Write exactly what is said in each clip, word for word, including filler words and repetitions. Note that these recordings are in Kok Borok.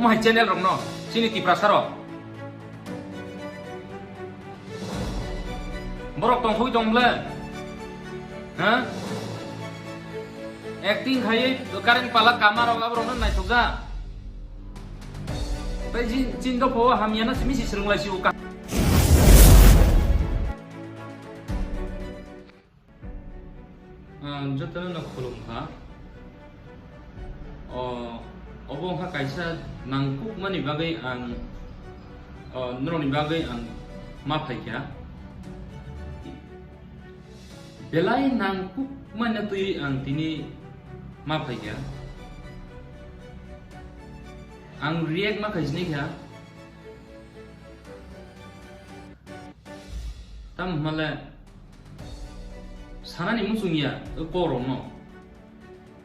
Hai channel rokno, chini Tiprasa rok. Borok tongthogwi tong ble? Ha? Acting khaiwi current pala kama rok aborokno naithokjak. Tai jin, jin dopho hamya no simi si swrwng lai si o ka. Ang jotono no khulum kha. O, obo wngkha kaisa nangkukmani bagwi ang, o, norokni bagwi ang ma phaikha. Belai nangkukmani twi ang tini ma phaikha. Ang react ma khaisini kha. Tamo hwnle sanani muchung ya, o kokrokno.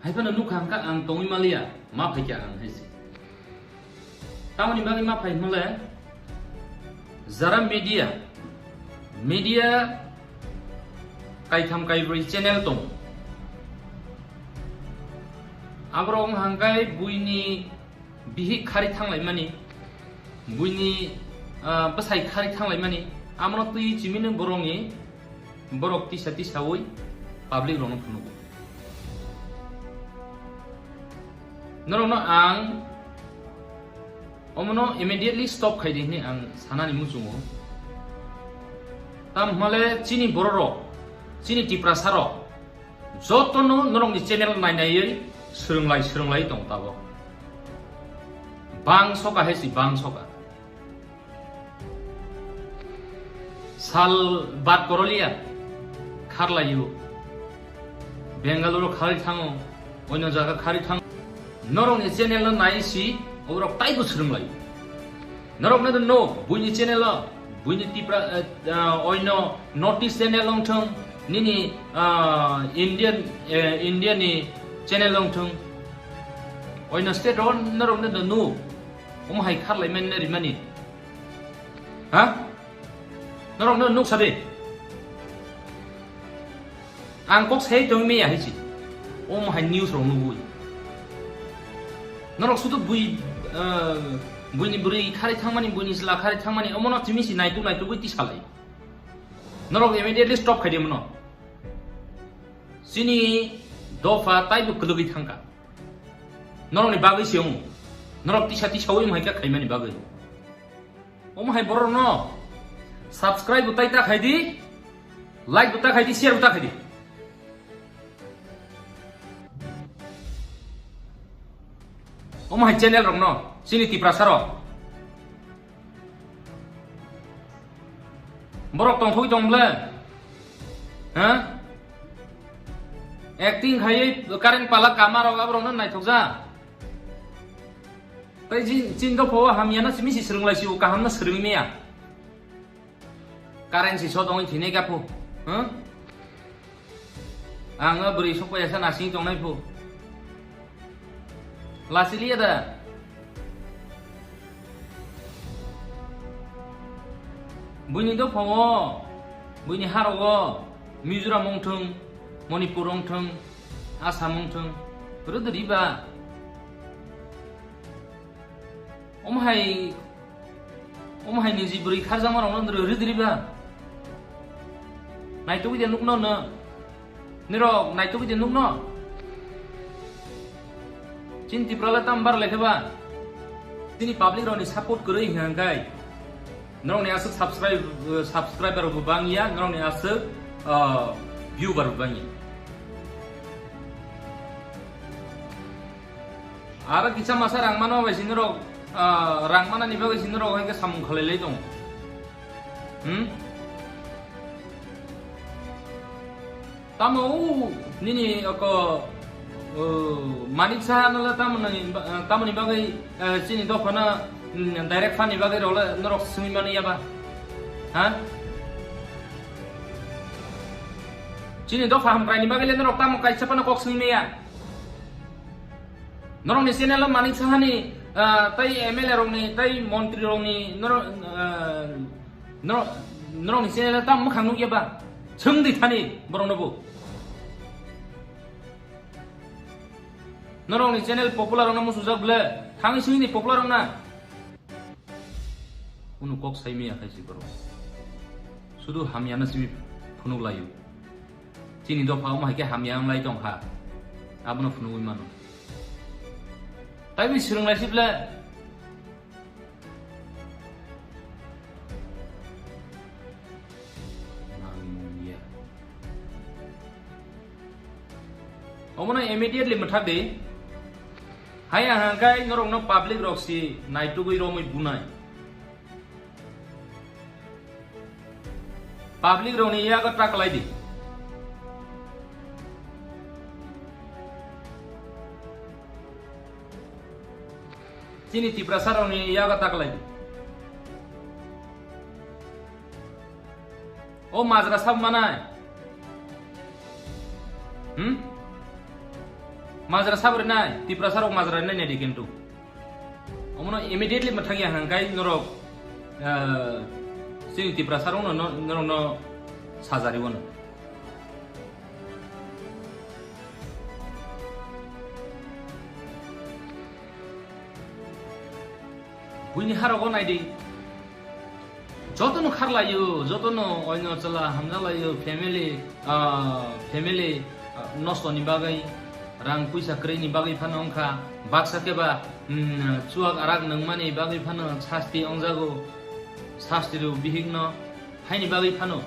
Hai phano nukha hwnka ang tongwi maliya, ma phaikha ang hai se. Tamoni bagwi ma phai hwnle, jara media, media kaitham kaibrwi channel tong. Aborok wng hangkai buini bihik khari thanglaimani, buini, ah, bwsai khari thanglaimani, amono twi chimino borokni, borok tisa tisawi public rokno phunugo. Norokno ang omono immediately stop khai di hwnwi ang sanani muchungo. Tam hwnle chini bororok, chini Tiprasa rok, jotono norokni channel nainaiwi swrwnglai swrwnglai tong tabok. Bang soka hai si bang soka. Sal bat korolia kharlaio. Bengaluru khari thango, oino jaga khari thango. Norokni channel no nai si oborok taibo swrwnglai. Norok no no buini channel o, buini Tipra, eh, ah, oino North East channel wngthung, nini, ah, Indian, eh, India ni channel wngthung. Oino state o norok no no omo hai kharlai mani rimani. Ha? Norok no nuksa de. Ang kok sai tong meya hai si. Omo hai news rok nugui. Norok sudu bui, eh, buini bwrwi khari thangmani, buini chwla khari thangmani, omono chimi si naituk naitugwi tisalai. Norok immediately stop khai di mono. Chini dopha taibo kwlwgwi thangkha. Norokni bagwi se omo. Norok tisa tisawi omo hai khe khaimani bagwi. Omo hai borok no subscribe bo tai ta khai di, like bo ta khai di, share bo ta khai di. Omo hai channel rok no chini Tiprasa rok. Borok tongthogwi tong ble? Ha? Acting khaiwi current pala kama rok aborok no naithokjak. Tai jin, jin dopho hamya no simi si swrwng lai si o kaham no swrwngwi maya. Current si so tongwi thwinai ka phu. Huh? Ang o bwrwi sokpaiya sa nasing tongnai phu. Lachiliya da. Buini dopha o, buini haro o, Mizoram wngthung, Manipur wngthung, Assam wngthung, rwdwrwi ba. Omo hai, omo hai niji bwrwi kharjakma rokno nrw rwdwrwi ba. Naitugwi de nukno no. Nirok naitugwi de nukno. Chini Tripura le tam bar lekhe ba. Chini public rokni support kwrwi hwnka hwnkhe. Norokni aswk subscribe, subscriber bo bangya, norokni aswk, ah, viewer bo bangya. Aro kisa masa rang mano bai sinorok, ah, rang manani bagwi sinorok hai khe samung khalai lai tongo. Hmm? Tamo o nini oko, o, Manik Saha no le tamo nani ba-, tamoni bagwi, eh, chini dophano, mm, direct phani bagwi rok le norok swngwi mani ya ba? Ha? Chini dopha hamkraini bagwi le norok tamo kaisa phano kok swngwi maya? Norokni channel o Manik Sahani, ah, tei M L A rokni, tei montri rokni, norok, ah, norok, norokni channel o tamo mwkhang nukya ba? Swngdi thani borokno bo. Norokni channel popular wngna muchungjak ble, thangwi simi ni popular wngna. Kunu kok sai miya khai si borok. Sudu hamya no simi phunuk laio. Chini dopha omo hai khe hamya wng lai tong kha. Abono phunugwi mano. Tai bini swrwng lai si ble. Nangmung ya. Omono immediately mwthak di. Hai ang hangkai norokno public rok si naitugwi romwi bunai. Public rokni yago ta kwlai di. Chini Tiprasa rokni yago ta kwlai di. O majra sab manai. Hmm? Majra sab rinai, Tiprasa rok majra rinai nai di kintu. Omono immediately mwthangya hangkai norok, eh, chini Tiprasa rokno no-, norokno sajari wano. Buini harogo nai di. Jotono kharlaio, jotono oino chwla hamjalaio, family, ah, family, ah, nosto ni bagwi, rang puisa kwrwi ni bagwi phano wngkha, baksa khe ba, mm, chuak arak nungmani bagwi phano sasti wngjago, sasti rw bihik no, haini bagwi phano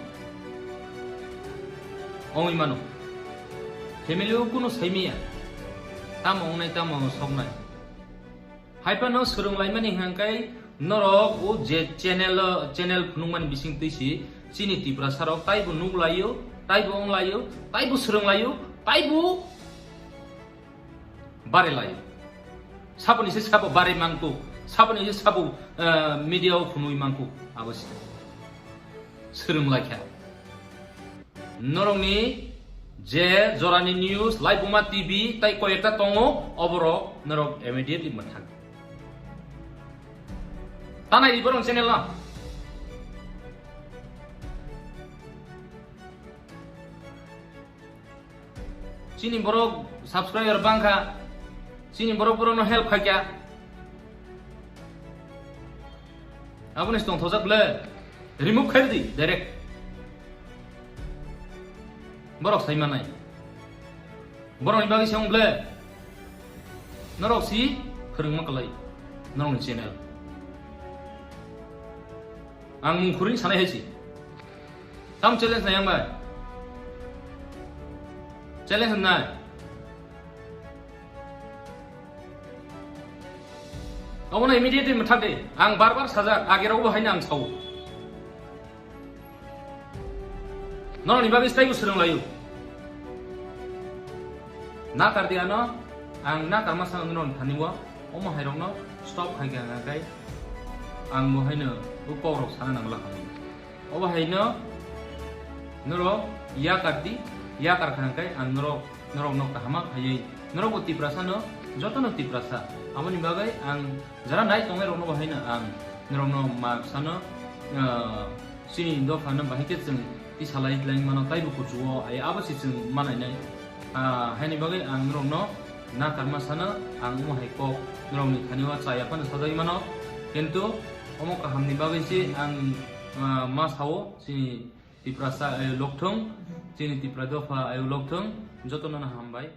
wngwi mano. Family o kuno saimiya, tamo wngnai, tamo soknai. Hai phano swrwng laimani hwnka khe norok o je channel o, channel phunukmani bising twi si chini Tiprasa rok taibo nuk laio, taibo wng laio, taibo swrwng laio, taibo bare laio. Saboni se sabo bare mangko, saboni se sabo, eh, media o phunui mangko, abo se swrwng laikha. Norokni je jorani news, Laibuma T V, tai koyekta tongo, oborok norok immediately mwthang. Tanai di borok channel no. Chini borok subscriber bangkha, chini borok borokno help khaikha. Aboni se tongthokjak ble, remove khaidi direct. Borok sai manai. Borokni bagwi se wng ble. Norok si phwrwngma kwlai norokni channel. Ang mung khurui sanai hai si. Tam challenge nai ang bai. Challenge nai. Obono immediately mwthak de. Ang bar bar sajak, agerok bo haino ang sao. Norokni bagwi teibo swrwng laio. Nakar di ano, ang nakar masa norokni thani o, omo hai rokno stop khai kha hwnka khe ang bo haino o kok rok sana nangla kha. Obo haino norok yakar di, yakar kha hwnka khe ang norok, norokno kaham ma phaiwi, norok bo Tiprasa no, joto no Tiprasa. Aboni bagwi ang jara nai tongnai rokno bo haino ang norokno ma sano, ah, chini dophano bahai khe chwng tisa lai lai mano, taibo kuchugo ai abo se chwng manai nai. Ah, haini bagwi ang norokno nakar ma sano, ang omo hai kok norokni thani o chaya phano sajagwi mano, kintu omo kaham ni bagwi se ang, ah, ma sao chini Tiprasa ayo lokthung, chini Tipra dopha ayo lokthung, joto no hambai.